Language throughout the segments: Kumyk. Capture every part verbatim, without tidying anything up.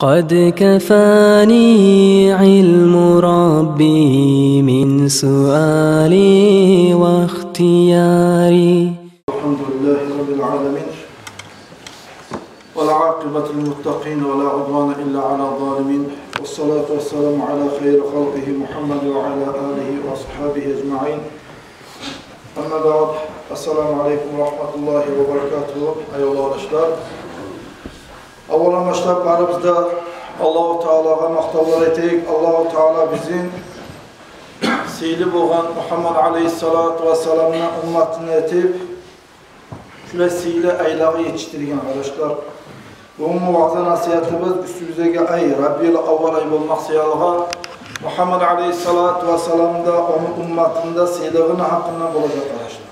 قد كفاني علم ربي من سؤالي واختياري. الحمد لله رب العالمين، والعاقبة للمتقين، ولا عدوان إلا على الظالمين، والصلاة والسلام على خير خلقه محمد وعلى آله وأصحابه أجمعين. أما بعد، السلام عليكم ورحمة الله وبركاته. Аявлу къардашлар, аввалан башлап барыбыз да Аллагьу Таалагъа макътавлар этейик. Аллагьу Таала бизин сыйлы болгъан Мугьаммад алейгьиссалату вассаламны умматын этип, шулай сыйлы айлагъа етишдирген, къардашлар. Бугюнгю ваъза-насигьатыбыз уьстюбюздеги ай, Рабиул аввал ай болмакъ саялы, Мугьаммад алейгьиссалату вассалам да, ону умматын да сыйлыгъыны гьакъында болажакъ, къардашлар.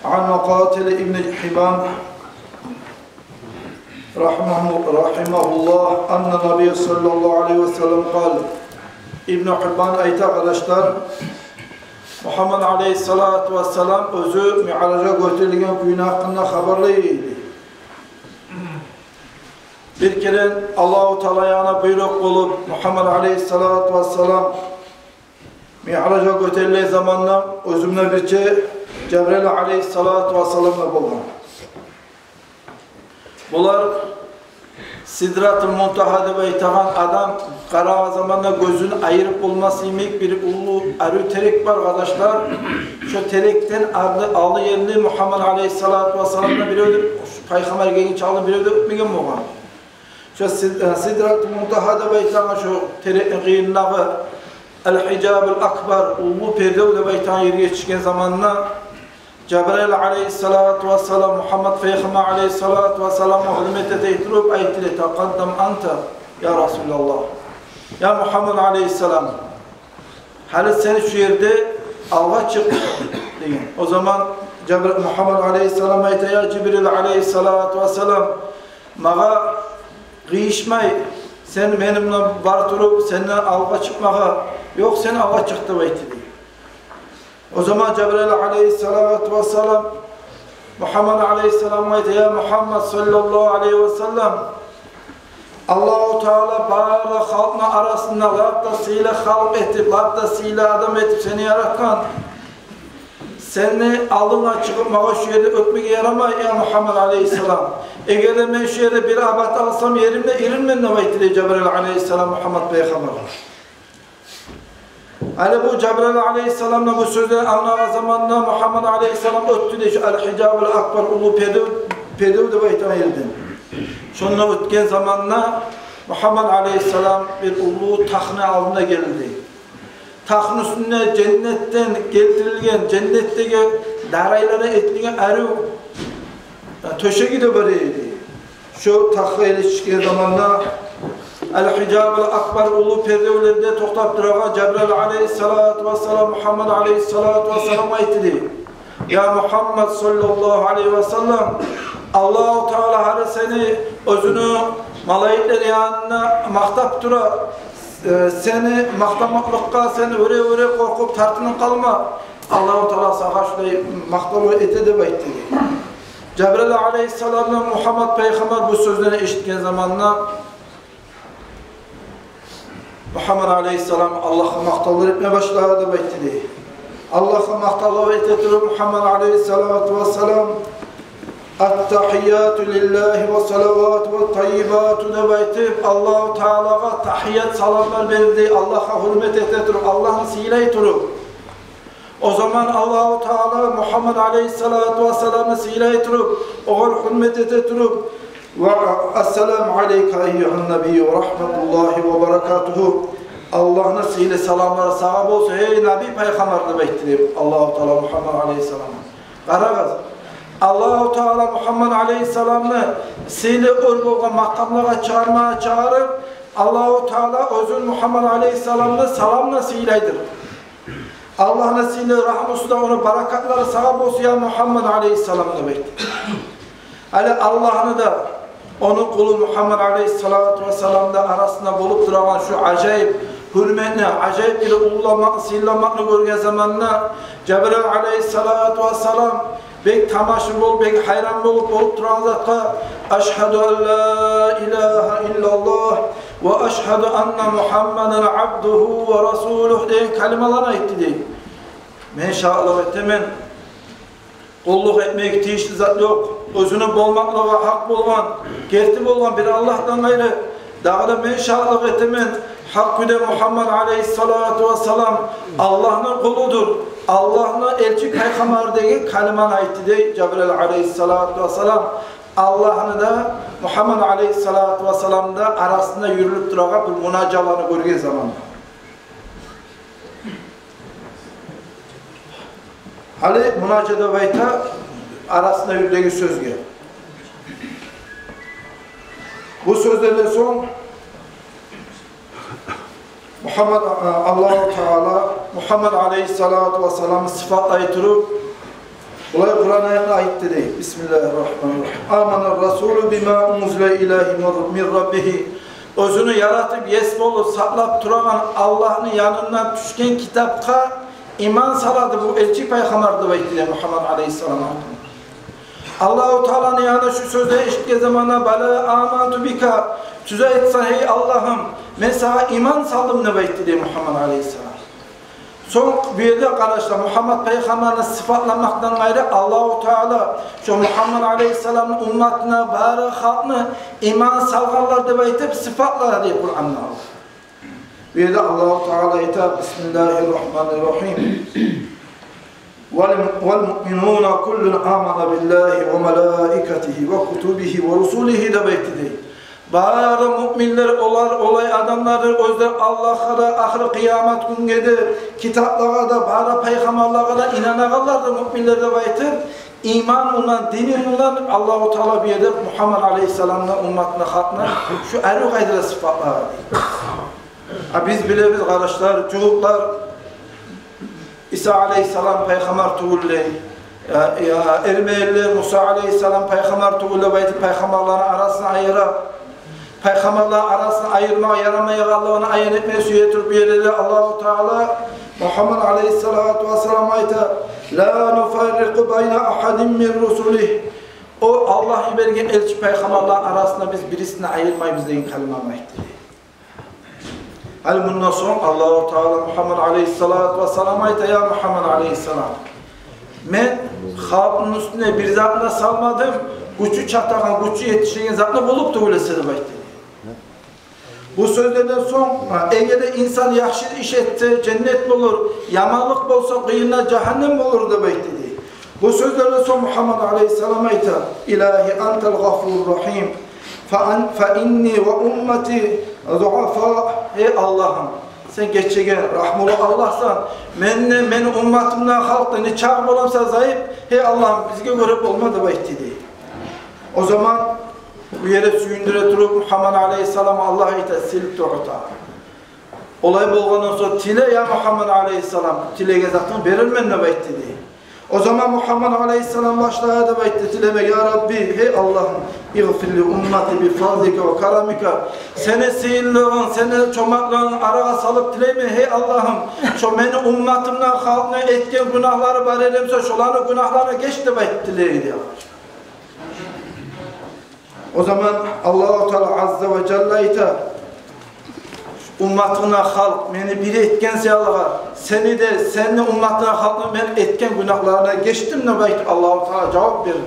عن مقاتل بن حبان رحمه، رحمه الله أن النبي صلى الله عليه وسلم قال. Ибну Гьиббан айта, къардашлар, Мугьаммад алейгьиссалату вассалам оьзю Миъражгъа гётерилген кюйню гьакъында хабарлай эди. Бир керен Аллагьу Таала янындан буйрукъ болуп, Мугьаммад алейгьиссалату вассалам Миъражгъа гётерилген заманда оьзю булан бирче Жабраил алейгьиссалату вассалам да болгъан. Булар Сидратул Мунтагьа деп айтагъан, адам къарагъан заманда гёзюн айырып болмас йимик бир уллу арив терек бар, къардашлар. Шо терекден алды, алды ерли Мугьаммад алейгьиссалату вассалам да бирев де, пайхаммар гелгинче алды бирев де оьтмеген болгъан. Шо Сид-, э, Сидратул Мунтагьа деп айтагъан шо терекни къырыйындагъы Ал-Гьижабул Акбар, уллу пердев деп айтагъан ерге етишген заманда Жабраил алейгьиссалату вассалам Мугьаммад пайхаммар алейгьиссалату вассаламгъа гьюрмет эте туруп айтды: «Такъаддам анта, я Расулаллагь». «Я Мугьаммад алейгьиссалам, гьали сен шу ерде алгъа чыкъ», – деген. О заман Жабра-, Мугьаммад алейгьиссалам айта: «Я Жибрил алейгьиссалату вассалам, магъа къыйышмай сен мени булан бар туруп, сенден алгъа чыкъмагъа. Ёкъ, сен алгъа чыкъ», – деп айтды дей. О заман Жабраил алейгьиссалату вассалам Мугьаммад алейгьиссаламгъа айта: «Я Мугьаммад саллаллагьу алейгьи вассалам, Аллагьу Таала бары халкъны арасында лап да сыйлы халкъ этип, лап да сыйлы адам этип сени яратгъан. Сени алдынга чыгъып, магъа шу ерде оьтмеге ярамай, я Мугьаммад алейгьиссалам. Эгер де мен шу ерде бир абат алсам, еримде ирирмен», – деп айтды дей Жабраил алейгьиссалам Мугьаммад пайхаммаргъа. Гьали бу Жабраил алейгьиссаламны бу сёзлерин англагъан заманда Мугьаммад алейгьиссалам оьтдю дей шу Ал-Гьижабул Акбар, уллу пердев, пердев деп айтагъан ерден. Шонда оьтген заманда Мугьаммад алейгьиссалам бир уллу тахны алдына гелди. Тахны уьстюнде женнетден гелтирилген, женнетдеги дарайлардан этилген арив тёшеги де бар эди. Шо тахгъа еришген заманда Ал-Гьижабул Акбар, уллу пердевлерде токътап турагъан Жабраил алейгьиссалату вассалам Мугьаммад алейгьиссалату вассаламгъа айтды дей: «Я Мугьаммад саллаллагьу алейгьи вассалам, Аллагьу Таала гьали сени оьзюню малайиклери янында макътап тура. Э, сени макътамакълыкъгъа сен оьре-оьре къоркъуп тартынып къалма. Аллагьу Таала сагъа шулай макътавлар эте», – деп айтды дей. Жабраил алейгьиссаламдан Мугьаммад пайхаммар бу сёзлени эшитген заманда Мугьаммад алейгьиссалам Аллагьгъа макътавлар этме башлады деп айтды дей. Аллагьгъа макътавлар эте туруп Мугьаммад алейгьиссалату вассалам: «Ат-тагьияту лиллагьи ва салавату ва таййибату», – деп айтып, Аллагьу Таалагъа тагьият саламлар берди, Аллагьгъа гьюрмет эте туруп, Аллагьны сыйлай туруп. О заман Аллагьу Таала Мугьаммад алейгьиссалату вассаламны сыйлай туруп, огъар гьюрмет эте туруп: «Ва ассаламу алейка айюгьан набийю ва рагьматуллагьи ва баракатугьу». Аллагьны сыйлы саламлары сагъа болсун, гьей наби пайхаммар, деп айтды деп Аллагьу Таала Мугьаммад алейгьиссаламгъа. Къарагъыз, Аллагьу Таала Мугьаммад алейгьиссаламны сыйлы оьр болгъан макъамлагъа чыгъарма чыгъарып, Аллагьу Таала оьзюн Мугьаммад алейгьиссаламны саламына сыйлайдыр. Аллагьны сыйлы рагьмусу да, ону баракатлары сагъа болсун, я Мугьаммад алейгьиссалам, деп айтды. Гьали Аллагьны да, ону къулу Мугьаммад алейгьиссалату вассаламны да арасында болуп турагъан шу ажайып гьюрметни, ажайып бир уллуламакъны, сыйламакъны гёрген заманда Жабраил алейгьиссалату вассалам бек тамаша болуп, бек гьайран болуп, болуп турагъан затгъа: «Ашгьаду ан ла илагьа «Ва ашгьаду анна Мухаммадан абдугьу ва расулугь» деген калималаны айтды дей. Мен шагьатлыкъ этемен, къуллукъ этмеге тийишли зат ёкъ, оьзюню болмакълыгъы гьакъ болгъан, герти болгъан бир Аллагьдан къайры. Дагъы да мен шагьатлыкъ этемен, гьакъ кюйде Мухаммад алейгьиссалату вассалам Аллагьны къулудур, Аллагьны элчи пайхаммары деген калиманы айтды дей Жабраил алейгьиссалату вассалам. Аллагьны да, Мухаммад алейгьиссалату вассаламны да арасында юрюлюп турагъан бир мунажаланы гёрген заманда. Гьали мунажа деп айта арасында юрюлеген сёзге. Бу сёзлерден сонг Мухаммад, а, Аллагьу Таала Мухаммад алейгьиссалату вассаламны сыфатлай туруп, булай Къуран аятны айтды дей. Бисмиллагьир рагьманир рагьим. «Аманар расулу бима унзила илайгьи мир, мир раббигьи». Оьзюню яратып, ес болуп, сакълап турагъан Аллагьны янындан тюшген китапгъа иман салады бу элчи пайхаммар деп айтды дей Мухаммад алейгьиссалам. Аллагьу Тааланы янында шу сёзлени эшитген заманда: «Бала аманту бика», тюз айтасан, гьей Аллагьым, мен сагъа иман салдым деп айтды дей Мухаммад алейгьиссалам. Сонг бу ерде, къардашлар, Мухаммад пайхаммарны сыфатламакъдан къайры, Аллагьу Таала шо Мухаммад алейгьиссаламны умматына, бары халкъны иман салгъанлар деп айтып сыфатлады дей Къуранда. Бу ерде Аллагьу Таала айта: «Бисмиллагьир рагьманир рагьим. Вал, вал муъминуна куллун амана биллагьи ва малаикатигьи ва кутубигьи ва русулигьи», – деп айтды дей. Бары муъминлер, олар олай адамлардыр, оьзлер Аллагьгъа да, ахыр къыямат гюнге де, китаплагъа да, бары пайхаммарлагъа да инанагъанлардыр муъминлер деп айтып, иман булан, дини булан Аллагьу Таала бу ерде Мухаммад алейгьиссаламны умматына, халкъына шу арив къайдада сыфатлады дей. А биз билебиз, къардашлар, жугьутлар Иса алейгьиссалам пайхаммар тюгюл дей. Я, я, эрмелилер Муса алейгьиссалам пайхаммар тюгюл деп айтып, пайхаммарланы арасын айыра. Пайхаммарланы арасын айырмагъа ярамайгъанлыгъын аян этмеге сюе туруп, бу ерде Аллагьу Таала Мухаммад алейгьиссалату вассалам айта: «Ла нуфаррикъу байна агьадин мин русулигь». О Аллагь йиберген элчи пайхаммарланы арасында биз бирисин де айырмайбыз деген калиманы айтды. Гьали мундан сонг Аллагьу Таала Мухаммад алейгьиссалату вассаламгъа айта: «Я Мухаммад алейгьиссалам, мен халкъны уьстюне бир затны да салмадым, гючю чатагъан, гючю етишеген затны болуп тюгюл эсе», – деп айтды. Бу сёзлерден сонг, гьа, эгер де инсан яхшы иш этсе, женнет болур, яманлыкъ болса, къыйыны жагьаннем болур деп айтды дей. Бу сёзлерден сонг Мухаммад алейгьиссалам айта: «Илагьи антал гъафурур рагьим, фа ан-, фа инни ва уммати зуафа». Гьей Аллагьым, сен гечеген, рагьмулу Аллагьсан, мен де, мени умматым да, халкъ да не чакъы боламса зайып, гьей Аллагьым, бизге гёре болма деп айтды дей. О заман бу ерде сююндюре туруп Мухаммад алейгьиссаламгъа Аллагь айта: «Сил туъта». Олай болгъандан сонг тиле, я Мухаммад алейгьиссалам, тилеген затынг берермен деп айтды дей. О заман Мухаммад алейгьиссалам башлай деп айтды тилеме: «Я Рабби, гьей Аллагьым, игъфир ли уммати би фазлика ва карамика. Сени сыйлылыгъынг, сени чомартлыгъынг арагъа салып тилеймен, гьей Аллагьым, шо мени умматымны, халкъны этген гюнагьлары бар эди буса, шоланы гюнагьларын геч», – деп айтды тилей дей. О заман Аллагьу Таала азза ва жалла айта: «Умматынга, халкъ, мени бир этген саялы, сени де, сени умматынга, халкъны мен этген гюнагьларына гечдим», – деп айтып Аллагьу Таала жавап берди.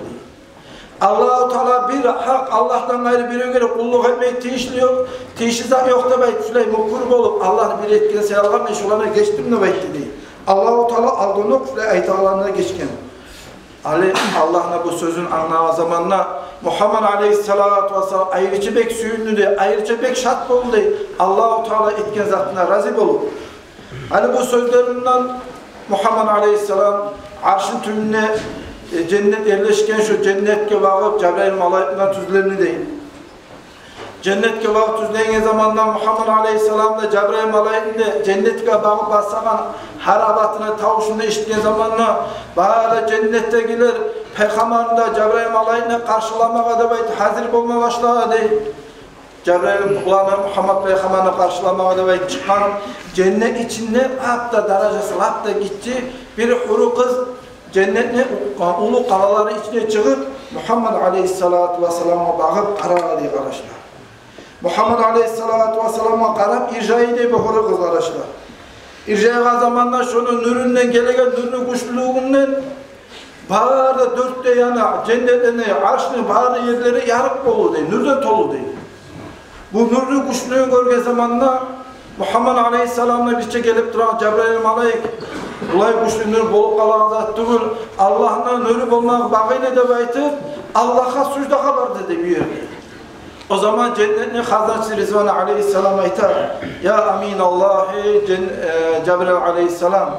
Аллагьу Таала бир гьакъ, Аллагьдан къайры биревге де къуллукъ этмеге тийишли ёкъ, тийишли зат ёкъ деп айтып, шулай мюкюр болуп, Аллагьны бир этген саялы мен шоланы гечдим деп айтды дей. Аллагьу Таала алданокъ шулай айтагъанларына гечген. Гьали Аллагьны бу сёзюн англагъан заманда Мухаммад алейгьиссалату вассалам айрыча бек сююндю дей, айрыча бек шат болду дей, Аллагьу Таала этген затына рази болуп. Гьали бу сёзлеринден Мухаммад алейгьиссалам аршны тюбюнде, э, женнет эрлешген, шо женнетге багъып Жабрайыл малайик булан тюзленди дей. Женнетге багъып тюзленген заманда Мухаммад алейгьиссалам да, Жабрайыл малайикни де женнетге багъып басагъан гьар абатны тавушун эшитген заманда, бары женнетдегилер Пайхаммарны да, Жабрайыл малайикни къаршыламагъа деп айтып гьазир болма башлагъан дей. Жабрайыл буланы, Мухаммад Пайхаммарны къаршыламагъа деп айтып чыкъгъан. Женнет ичинде лап да даражасы лап да гиччи бир гьуру къыз женнетни уллу къалаланы ичине чыгъып, Мухаммад алейгьиссалату вассаламгъа багъып къарай дей, къардашлар. Мугьаммат алейгьиссалату вассаламгъа къарап иржай дей бу гьюрю къыз, къардашлар. Иржайгъан заманда шону нюрюнден, гелеген нюрню гючлюлюгюнден бары да дёрт де яны, женнетни, аршны бары ерлери ярыкъ болду дей, нюрден толду дей. Бу нюрню гючлюлюгюн гёрген заманда Мугьаммат алейгьиссаламны бирче гелип турагъан Жабрайыл малайик: «Булай гючлю нюр болуп къалагъан зат тюгюл, Аллагьны нюрю болмагъа багъый не?» — деп айтып, Аллагьгъа суждагъа барды дей бу ерде. О заман женнетни хазначысы Ризван алейгьиссалам айта: «Я амин Аллагьи, жен-, э, Жабрайыл алейгьиссалам,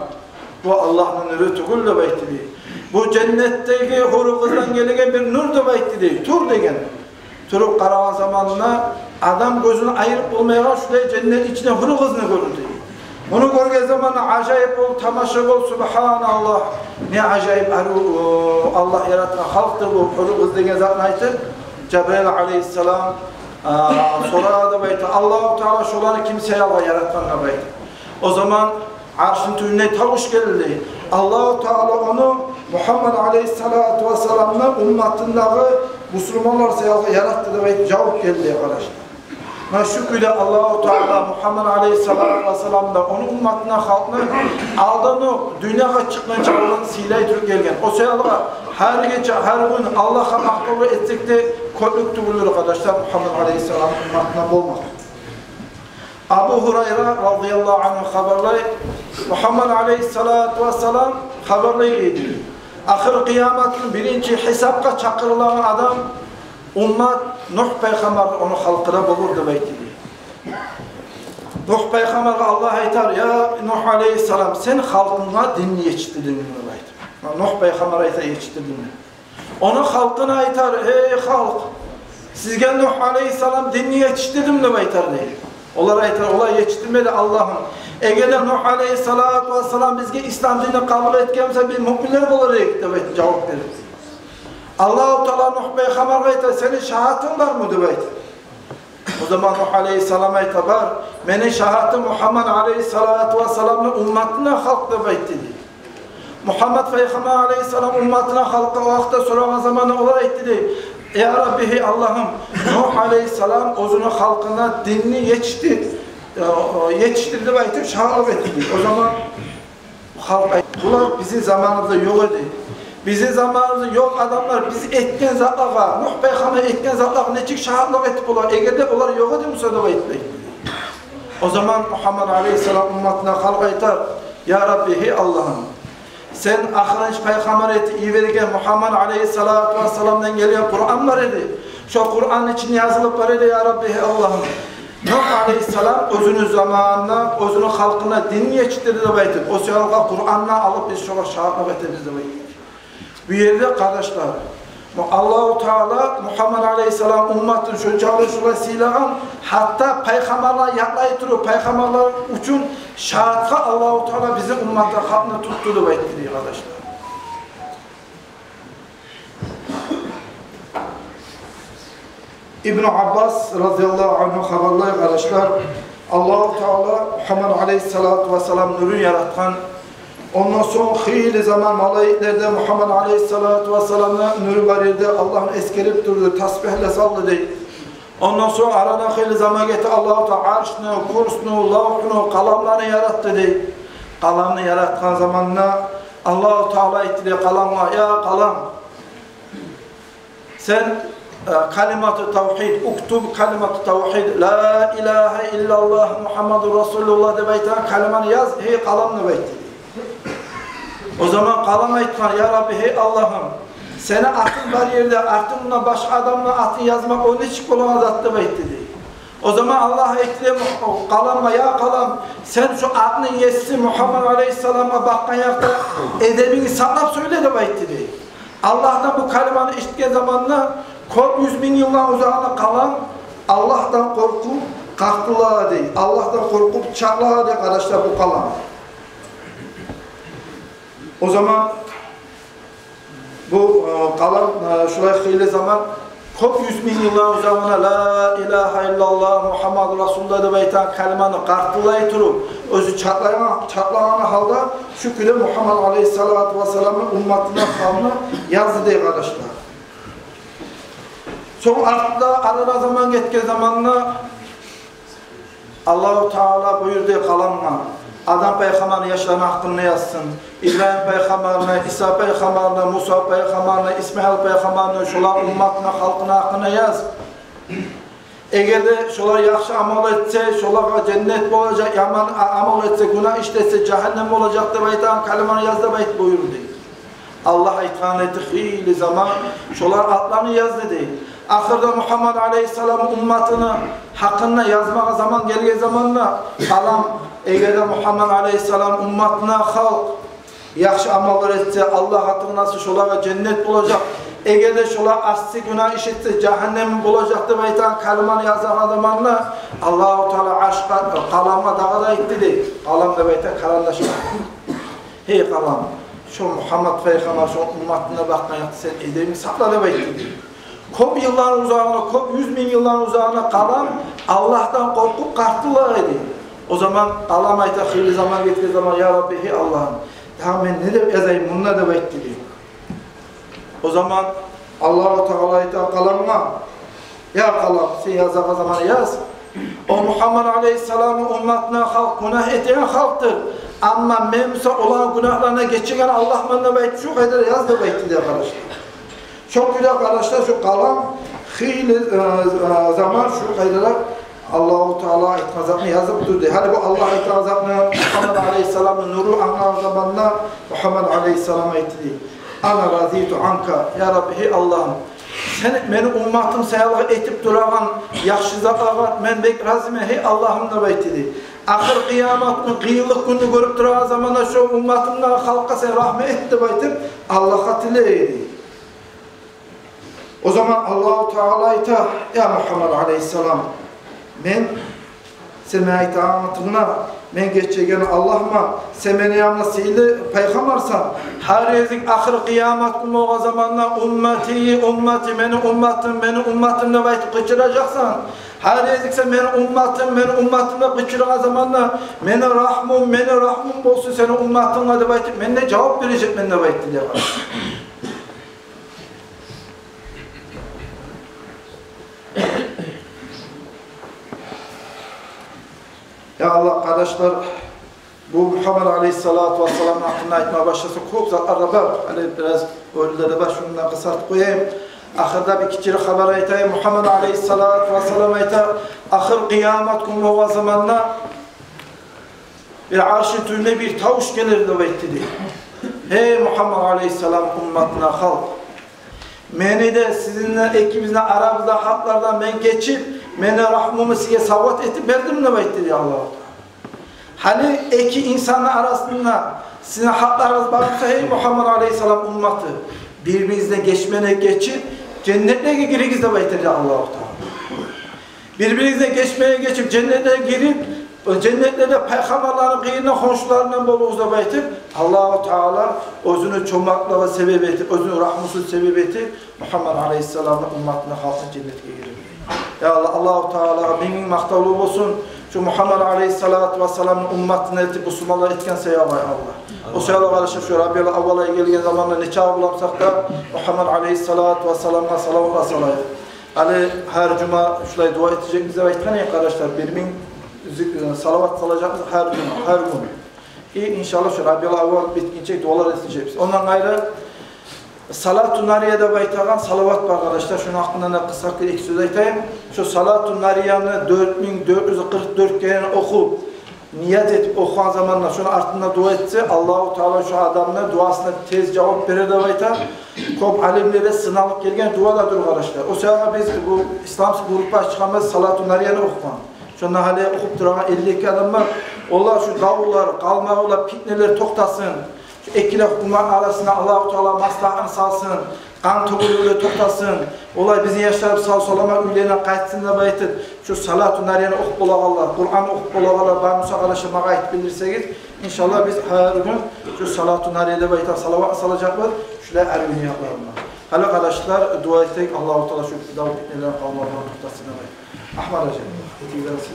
бу Аллагьны нюрю тюгюл», — деп айтды дей. «Бу женнетдеги гьюрю къыздан гелеген бир нюр», — деп айтды дей. «Тур», — деген. Туруп къарагъан заманда адам гёзюн айырып болмайгъан шулай женнетни ичинде гьюрю къызны гёрдю дей. Муну гёрген заманда ажайып болуп, тамаша болуп: «Субгьаналлагь, не ажайып арив, о, Аллагь яратгъан халкъдыр бу гьюрю къыз», — деген затны айтып, Жабрайыл алейгьиссалам, а, сорай деп айта: «Аллагьу Таала шоланы ким саялы яратгъан?» — деп айта. О заман аршны тюбюнден тавуш гелди. Аллагьу Таала ону Мугьаммат алейгьиссалату вассаламны умматындагъы бусурманлар саялы яратды деп айтып жавап гелди, къардашлар. Муна шу кюйде Аллагьу Таала Мугьаммат алейгьиссалату вассаламны да, ону умматына, халкъны алдан о дюньягъа чыкъгъанча оланы сыйлай туруп гелген. О саялы гьар гече, гьар гюн Аллагьгъа макътавлар этсек де кёплюк тюгюлдюр, къардашлар, Мугьаммат алейгьиссаламны умматына болмакъ. Абу Гьурайра радияллагьу ангьу хабарлай, Мугьаммат алейгьиссалату вассалам хабарлай дей: ахыр къыямат гюн биринчи гьисапгъа чакъырылагъан адам, уммат, Нугь пайхаммар, ону халкъы да болур деп айтды дей. Нугь пайхаммаргъа Аллагь айтар: «Я Нугь алейгьиссалам, сен халкъынга динни етишдирдингми?» — деп айтар. Нугь пайхаммар айта: «Етишдирдим». Ону халкъына айтар: «Эй халкъ, сизге Нугь алейгьиссалам динни етишдирдими?» — деп айтар дей. Олар айтар: «Олай етишдирмеди, Аллагьым. Эгер де Нугь алейгьиссалату вассалам бизге ислам динни къабул этген буса, биз муъминлер болар эдик», — деп айтып жавап берер. Аллагьу Таала Нугь пайхаммаргъа айта: «Сени шагьатынг бармы?» — деп айта. О заман Нугь алейгьиссалам айта: «Бар, мени шагьатым Мугьаммат алейгьиссалату вассаламны умматына халкъ», — деп айтды дей. Мугьаммат пайхаммар алейгьиссалам умматына, халкъгъа о гьакъда сорагъан заманда олар айтды дей: «Я Рабби, гьей Аллагьым, Нугь алейгьиссалам оьзюню халкъына динни етишди, э, етишдирди», — деп айтып шагьатлыкъ этди дей. О заман халкъ айтды: «Булар бизин заманыбызда ёкъ эди. Бизин заманыбызда ёкъ адамлар биз этген затлагъа, Нугь пайхаммар этген затлагъа нечик шагьатлыкъ этип болар, эгер де олар ёкъ эди буса», — деп айтды. О заман Мугьаммат алейгьиссалам умматына халкъ айтар: «Я Рабби, гьей Аллагьым, сен ахырынчы пайхаммар этип йиберген Мугьаммат алейгьиссалату вассаламдан гелген Къуран бар эди. Шо Къуранны ичинде язылып бар эди, я Рабби, гьей Аллагьым, Нугь алейгьиссалам оьзюню заманында оьзюню халкъына дин етишдирди деп айтып, о саялы Къуранны алып биз шогъар шагьатлыкъ этебиз», — деп айтды. Бу ерде, къардашлар, бу Аллагьу Таала Мугьаммат алейгьиссалам умматын шончакъы шулай сыйлагъан, гьатта пайхаммарлар якълай туруп, пайхаммарлар учун шагьатгъа Аллагьу Таала бизин умматдан халкъны тутду деп айтды дей, къардашлар. Ибну Аббас радияллагьу ангьу хабарлай, къардашлар, Аллагьу Таала Мугьаммат алейгьиссалату вассалам нюрюн яратгъан. Ондан сонг хыйлы заман малайиклер де Мугьаммат алейгьиссалату вассаламны нюрю бар ерде Аллагьны эсгерип турду, тасбигьлей салды дей. Ондан сонг арадан хыйлы заман гетди, Аллагьу Таала аршны, курсну, лавгьну, къаламланы яратды дей. Къаламны яратгъан заманда Аллагьу Таала айтды дей къаламгъа: «Я къалам, сен, э, калимату тавгьид, уктуб калимату тавгьид, ла илагьа иллаллагь Мугьаммадур расулуллагь деп айтагъан калиманы яз, гьей къалам», — деп айтды. О заман къалам айтгъан: «Я Рабби, гьей Аллагьым, сени атынг бар ерде артынгда башгъа адамны атын язмакъ о нечик болагъан зат?» — деп айтды дей. О заман Аллагь айтды дей къаламгъа: «Я къалам, сен шо атны еси Мугьаммат алейгьиссаламгъа бакъгъан якъда эдебингни сакълап сёйле», — деп айтды дей. Аллагьдан бу калиманы эшитген заманда кёп юз минг йылдан узагъына къалам Аллагьдан къоркъуп къартыллай дей, Аллагьдан къоркъуп чакълай дей, къардашлар, бу къалам. О заман бу, э, къалам, э, шулай хыйлы заман кёп юз минг йылдан узагъына ла илагьа иллаллагь Мугьаммадур расулуллагь деп айтагъан калиманы къартыллай туруп, оьзю чакълагъан, чакълагъан гьалда шу кюйде Мугьаммат алейгьиссалату вассаламны умматына, къавмуна язды дей, къардашлар. Сонг артда, арада заман гетген заманда Аллагьу Таала буюрду къаламгъа: Адам пайхаммарны яшларыны гьакъында язсын, Ибрагьим пайхаммарны, Иса пайхаммарны, Муса пайхаммарны, Исмаил пайхаммарны, шолар умматына, халкъына гьакъында яз. Эгер де шолар яхшы амал этсе, шолагъа женнет болажакъ, яман а-, амал этсе, гюнагь иш этсе, жагьаннем болажакъ деп айтагъан калиманы яз деп айтып буюрду. Аллагь айтгъан эди хыйлы заман, шолар атларын язды дей. Ахырда Мугьаммад алейгьиссалам умматыны гьакъында язмагъа заман гелген заманда, къалам, эгер де Мугьаммад алейгьиссалам умматына, халкъ яхшы амаллар этсе, Аллагь гьатырына, шолагъа женнет болажакъ. Эгер де шолар асси гюнагь иш этсе, жагьаннем болажакъ деп айтагъан калиманы язагъан заманда, Аллагьу Таала аршгъа, къаламгъа дагъы да айтды дей. Къалам деп айта карандашгъа. Гьей къалам, шо Мугьаммад пайхаммар, шо умматына бакъгъан якъда сен эдебингни сакъла деп айтды дей. Кёп йылланы узагъына, кёп юз минг йылланы узагъына къалам Аллагьдан къоркъуп къартыллай эди. О заман къалам айта, хыйлы заман гетген заман: «Я Рабби, гьей Аллагьым, дагъы мен не деп язайым мунда?» — деп айтды дей. О заман Аллагьу Таала айта къаламгъа: «Я къалам, сен язагъан заман яз. О Мугьаммад алейгьиссаламны умматына, халкъ гюнагь этеген халкъдыр. Амма мен буса оланы гюнагьларына гечеген Аллагьман деп айтып, шо къайдада яз», — деп айтды дей, къардашлар. Шо кюйде, къардашлар, шо къалам хыйлы, э, э, заман шо къайдада Аллагьу Таала айтгъан затны язып турду. Гьали бу Аллагь айтгъан затны Мугьаммад алейгьиссаламны нуру англагъан заманда Мугьаммад алейгьиссалам айтды дей: «Ана разиту анка, я Рабби, гьей Аллагьым, сен мени умматым саялы этип турагъан яхшы затлагъа мен бек разимен, гьей Аллагьым», — деп айтды дей. Ахыр къыямат гюн, къыйынлыкъ гюнню гёрюп турагъан заманда шо умматымдагъы халкъгъа сен рагьму эт деп айтып, Аллагьгъа тилей эди. О заман Аллагьу Таала айта: «Я Мугьаммад алейгьиссалам, мен сен айтагъан атынга мен гечеген Аллагьман, сен мени янымда сыйлы пайхаммарсан. Гьар гезик ахыр къыямат гюн болгъан заманда: „Уммати, уммати, мени умматым, мени умматым“, — деп айтып къычыражакъсан. Гьар гезик сен „Мени умматым, мени умматым“, — деп къычырагъан заманда: „Мени рагьмум, мени рагьмум болсун сени умматынга“, — деп айтып, мен де жавап бережекмен», — деп айтды дей. Я Аллагь, къардашлар, бу Мугьаммад алейгьиссалату вассаламны гьакъында айтма башласа, кёп затлар да бар. Гьали бираз оьлюлер де бар, шундан къысгъартып къояйым. Ахырда бир гиччирек хабар айтайым. Мугьаммад алейгьиссалату вассалам айта: «Ахыр къыямат гюн болгъан заманда бир аршны тюбюнде бир тавуш гелер», — деп айтды дей. «Гьей Мугьаммад алейгьиссалам умматына, халкъ, мени де, сизин де, экибизни арабызда гьакълардан мен гечип, мени рагьмумну сизге савгъат этип бердим», — деп айтды дей Аллагьу Таала. «Гьали эки инсанны арасында сизин гьакъларыгъыз бар буса, гьей Мугьаммад алейгьиссалам умматы, бир-биригизни гечмеге гечип, женнетлеге гиригиз», — деп айтды дей Аллагьу Таала. Бир-биригизни гечмеге гечип, женнетлеге гирип, о женнетлерде пайхаммарланы къырыйында хоншуларындан болугъуз деп айтып, Аллагьу Таала оьзюню чомартлыгъы себеп этип, оьзюню рагьмусу себеп этип, Мугьаммад алейгьиссаламны умматына, халкъына женнетге гиргиз. Я Аллагь, Аллагьу Таалагъа минг-минг макътавлар болсун, шу Мугьаммад алейгьиссалату вассаламны умматына этип, бусурманлар этген саялы, ай Аллагь. О саялы, къардашлар, шу Рабиул аввал ай гелген заманда нечакъы боламсакъ да, Мугьаммад алейгьиссалату вассаламгъа салаватлар салайыкъ. Гьали гьар жума шулай дуа этежекбиз деп айтгъан эдик, къардашлар, бир минг зик-, салават салажакъбыз гьар жума, гьар гюн. И, иншаллагь, шу Рабиул аввал битгинче дуалар этежекбиз. Ондан къайры, салату нария деп айтагъан салават бар, къардашлар. Шуну гьакъында да къысгъа бир-эки сёз айтайым. Шу салату нарияны дёрт минг дёрт юз къыркъ дёрт керен охуп, ният этип охугъан заманда, шуну артында дуа этсе, Аллагьу Таала шу адамны дуасына тез жавап берер деп айта. Кёп алимлерде сыналып гелген дуа да дюр, къардашлар. О саялы биз бу исламский группа ачгъанбыз, салату нарияны охугъан. Шонда гьали охуп турагъан элли эки адам бар. Олар шу давлар, къалмагъаллар, питнелер токътасын. Шу эки де гьукумат арасында Аллагьу Таала маслагьатны салсын. Къан тёгюлювлер токътасын. Олай бизин яшларыбыз сав-саламат уьйлерине къайтсын деп айтып, шу салату нарияны охуп болагъанлар, Къуран охуп болагъанлар бар буса, къардашлар, магъа айтып билдирсегиз, иншаллагь, биз гьар гюн шу салату нария деп айтагъан салават салажакъбыз шулай гьар гюн якъларына. Гьали, къардашлар, дуа этейик, Аллагьу Таала шу дав питнелерин, къалмагъалларын токътатсын деп айтып. Агьмат гьажи, этигиз.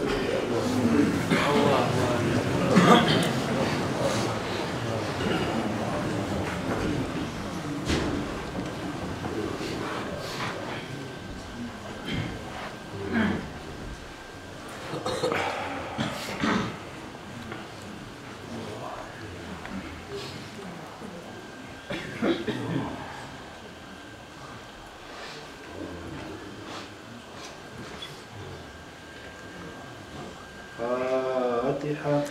Фатигьа.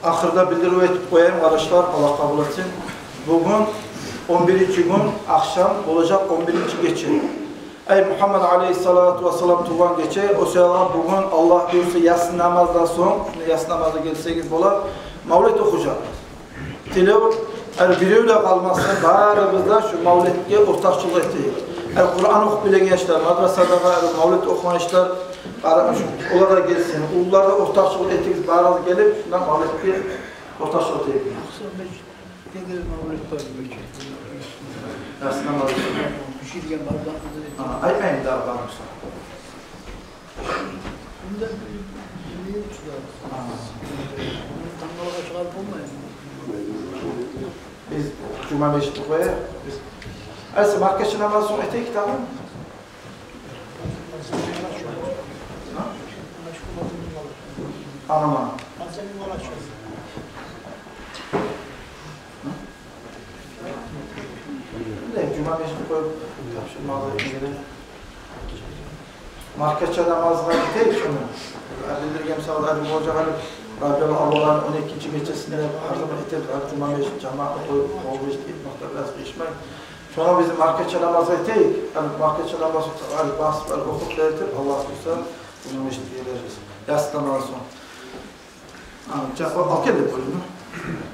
Ахырда билдирув этип къояйым, къардашлар, Аллагь къабул этсин. Бугюн он биринчи гюн, ахшам болажакъ он биринчи гече. Ай Мугьаммад алейгьиссалату вассалам тувгъан гече, о саялы бугюн, Аллагь буюрса, яссы намаздан сонг, яссы намазгъа гелсегиз бола, мавлет охужакъбыз. Тилев, гьар бирев де къалмаса, барыбыз да шу мавлетге ортакъчылыкъ этейик. Гьар Къуран охуп билеген яшлар, мадрасада гьар мавлет охугъан яшлар, къара-, шу, олар да гелсин. Уллулар да ортакъчылыкъ этигиз, барыгъыз гелип, шунда мавлетге ортакъчылыкъ этейик. Ахшам беш гече мавлет бар. Яссы намаз. Биширген бар, бар. Гьа, айтмайым дагъы бармыса. Мунда бир, бир чыгъар. Тангала чыгъар болмаймы? Биз жума межитни къояйыкъ. Биз айса маркача намазны сонг этейик дагъы. Гьа? Анама. Муна, жума межитни къоюп, тапшурмагъа герек. Маркача намазгъа гетейик шону. Билдирген мисал, гьали болажакъ, гьали Рабиул аввалны он экинчи гечесинде гьар заман этебиз, гьали жума межит жамаатны къоюп, ол межитге гетмек де бираз къыйышмай. Шону бизин маркача намазгъа гетейик. Гьали маркача намаз, гьали басып, гьали охуп да этип, Аллагь буюрса, жума межитге гелербиз. Яссы намаздан сонг. Гьа, жа-, о, алып гел деп къоюн.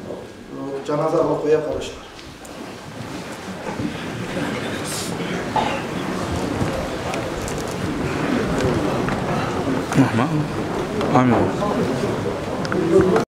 О, жаназа алып къояйыкъ, къардашлар. Амин.